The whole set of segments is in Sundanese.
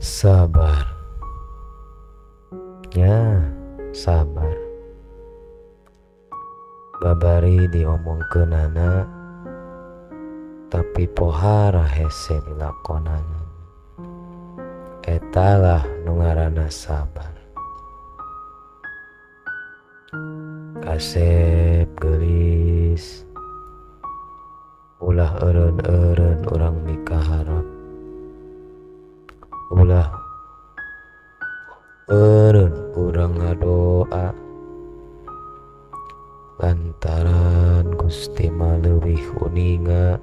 Sabar. Ya, sabar. Babari diomongkeunana tapi pohara hese dilakonana. Etalah nu ngaranna sabar. Kasep geulis, ulah eureun-eureun urang mikaharep, ulah eureun urang ngadoa, lantaran Gusti mah leuwih uninga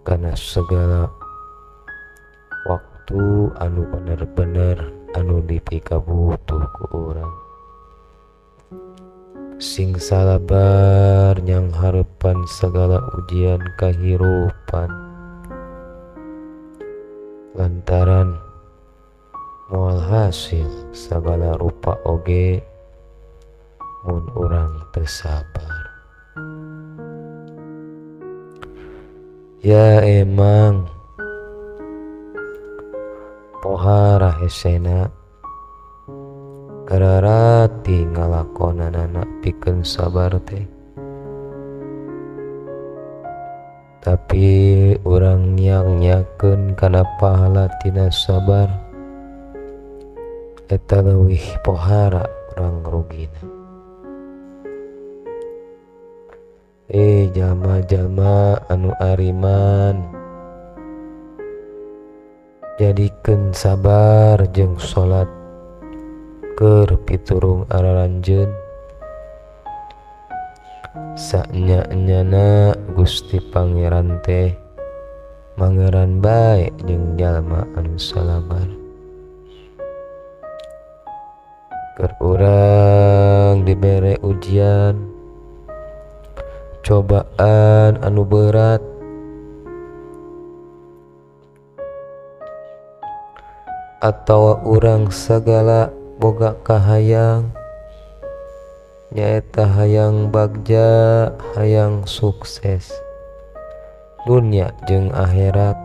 kana segala waktu anu bener-bener anu dipikabutuh ku urang. Sing salabar nyangharepan segala ujian kahirupan, lantaran moal hasil segala rupa oge mun urang teu sabar. Ya emang pohara hesena kararati ngalakonanana pikeun sabar teh, tapi urang nyang-nyakeun kana pahala tina sabar eta leuwih pohara urang rugina. Jalma-jalma anu ariman, jadikeun sabar jeung salat keur piturung araranjeun. Sanya-nyana Gusti Pangeran teh mangeran bae jeung jalma anu salabar. Keur urang dibere ujian, cobaan anu berat, atawa urang sagala boga kahayang, nyaeta hayang bagja, hayang sukses dunia jeung akhirat.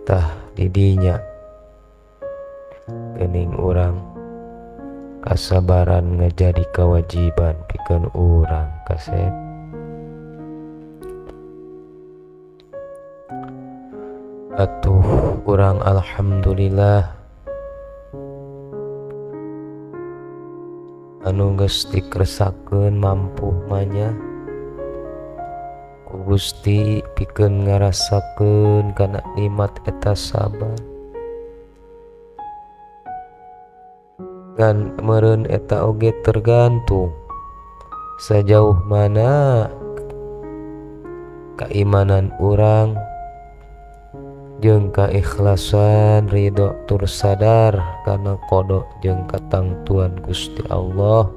Tah didinya geuning urang kasabaran ngajadi kewajiban pikeun urang kasep. Atuh urang alhamdulillah anu geus dikeresakeun mampu manya ku Gusti pikeun ngarasakeun kana nikmat eta sabar. Ngan meureun eta oge tergantung sejauh mana keimanan urang jeung keikhlasan ridho tur sadar kana qada jeung katangtuan Gusti Allah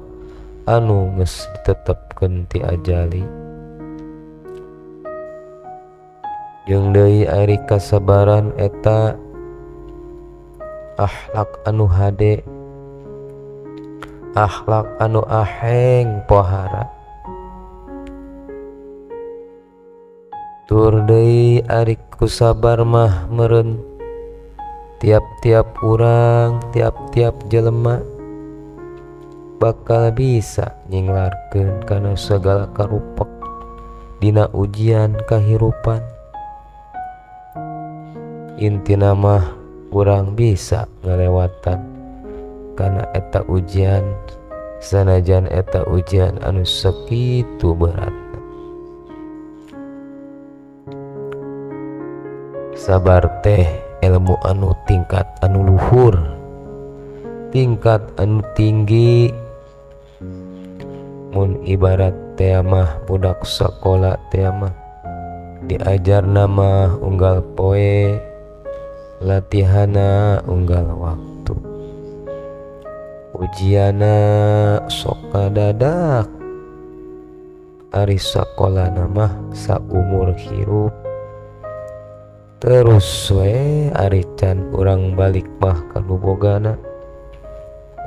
anu geus ditetepkeun ti ajali. Jeung deui ari kasabaran eta akhlak anu hade, akhlak anu aheng pohara. Tur deui ari ku sabar mah meureun tiap-tiap urang, tiap-tiap jelema bakal bisa nyinglarkeun kana segala karupek dina ujian kahirupan. Intina mah urang bisa ngalewatan kana eta ujian, sanajan eta ujian anu sakitu berat. Sabar teh ilmu anu tingkat anu luhur, tingkat anu tinggi. Mun ibarat teh mah budak sakola teh mah diajarna mah unggal poe, latihana unggal waktu, ujiana sok kadadak. Ari sakolana mah saumur hirup terus we ari can urang balik mah ka nu bogana.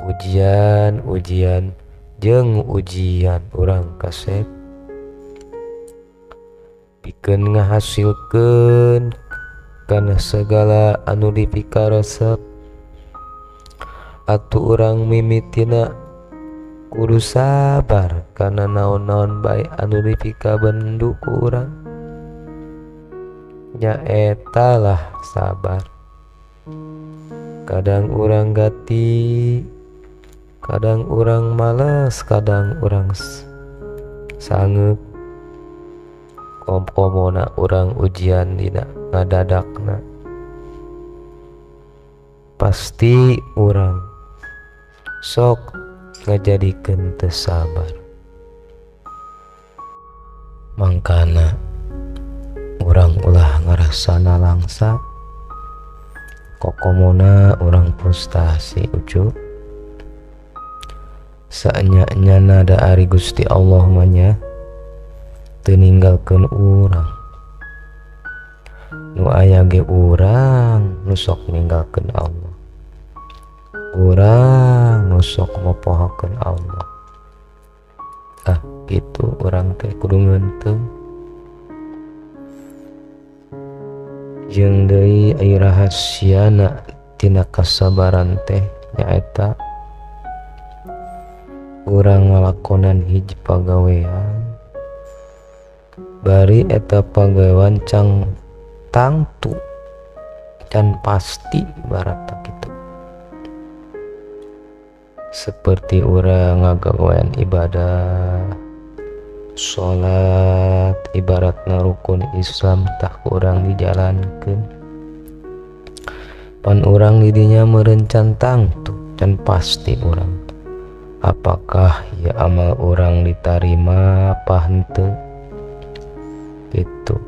Ujian, ujian jeung ujian urang kasep. Pikeun ngahasilkeun kana segala anu dipikaresep. Atuh urang mimitina kudu sabar kana naon-naon bae anu dipikabendu ku urang. Nyaeta lah sabar. Kadang urang gati, kadang urang males, kadang urang sangeuk. Kom-komona urang ujian dina ngadadakna. Pasti urang sok ngajadikeun teu sabar. Mangkana urang ulah ngarasa nalangsa. Kokomona urang frustasi ucup. Saenya-enyana da ari Gusti Allah mah nya teu ninggalkeun urang. Nu aya ge urang nu sok ninggalkeun Allah. Urang nu sok mopohokeun Allah. Ah kitu urang teh kudu ngeunteung. Jeung deui ai rahasiana tina kasabaran teh nyaeta urang ngalakonan hiji pagawean bari eta pagawean can tangtu can pasti ibaratna kitu. Seperti urang ngagawean ibadah salat ibaratna rukun Islam tah ku urang dijalankeun. Pan urang di dinya meureun can tangtu can pasti urang apakah ya amal urang ditarima apa henteu gitu.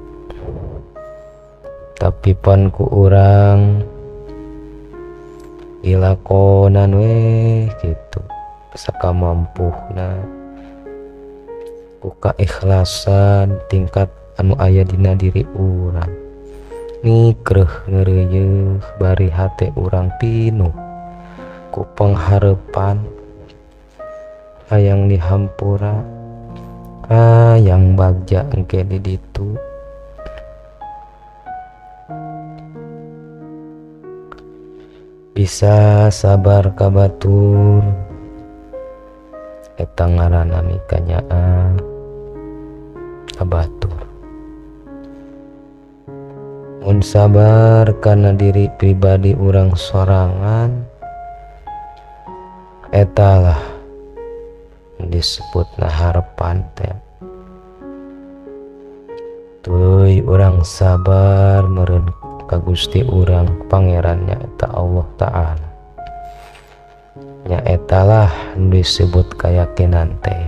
Tapi pan ku urang dilakonan weh gitu sakamampuhna ku kaikhlasan tingkat anu aya dina diri urang. Ngikreuh ngeureuyeuh bari hate urang pinuh ku panghareupan hayang dihampura, hayang bagja engke di ditu. Bisa sabar ka batur eta ngaranna mikanyaah ka batur. Mun sabar kana diri pribadi urang sorangan eta lah disebutna harepan teh. Tuluy urang sabar meureun ka Gusti urang Pangeran nyaeta Allah Ta'ala. Nyaeta lah disebut keyakinan teh.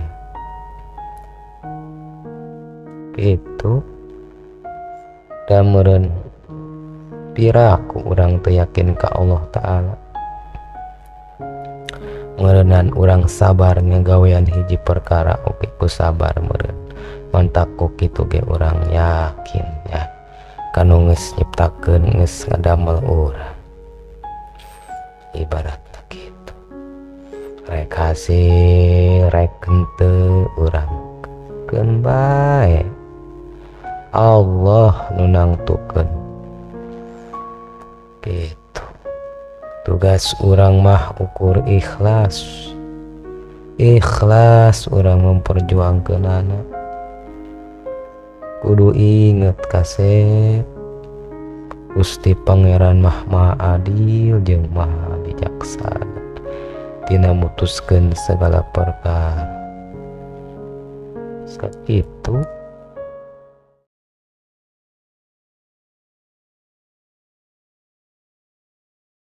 Gitu. Da meureun piraku urang teu yakin ka Allah Ta'ala. Meureunan urang sabar ngagawean hiji perkara oge ku sabar meureun. Mantak ku kitu ge urang yakin ya kanu geus nyiptakeun geus ngadamel urang. Ibaratna kitu. Rek hasil rek henteu urang keun bae. Allah nu nangtukeun. Gitu. Tugas urang mah ukur ikhlas. Ikhlas urang memperjuangkeunana. Kudu inget kasep Gusti Pangeran mah maha adil jeung maha bijaksana tina mutuskeun segala perkara. Sakitu.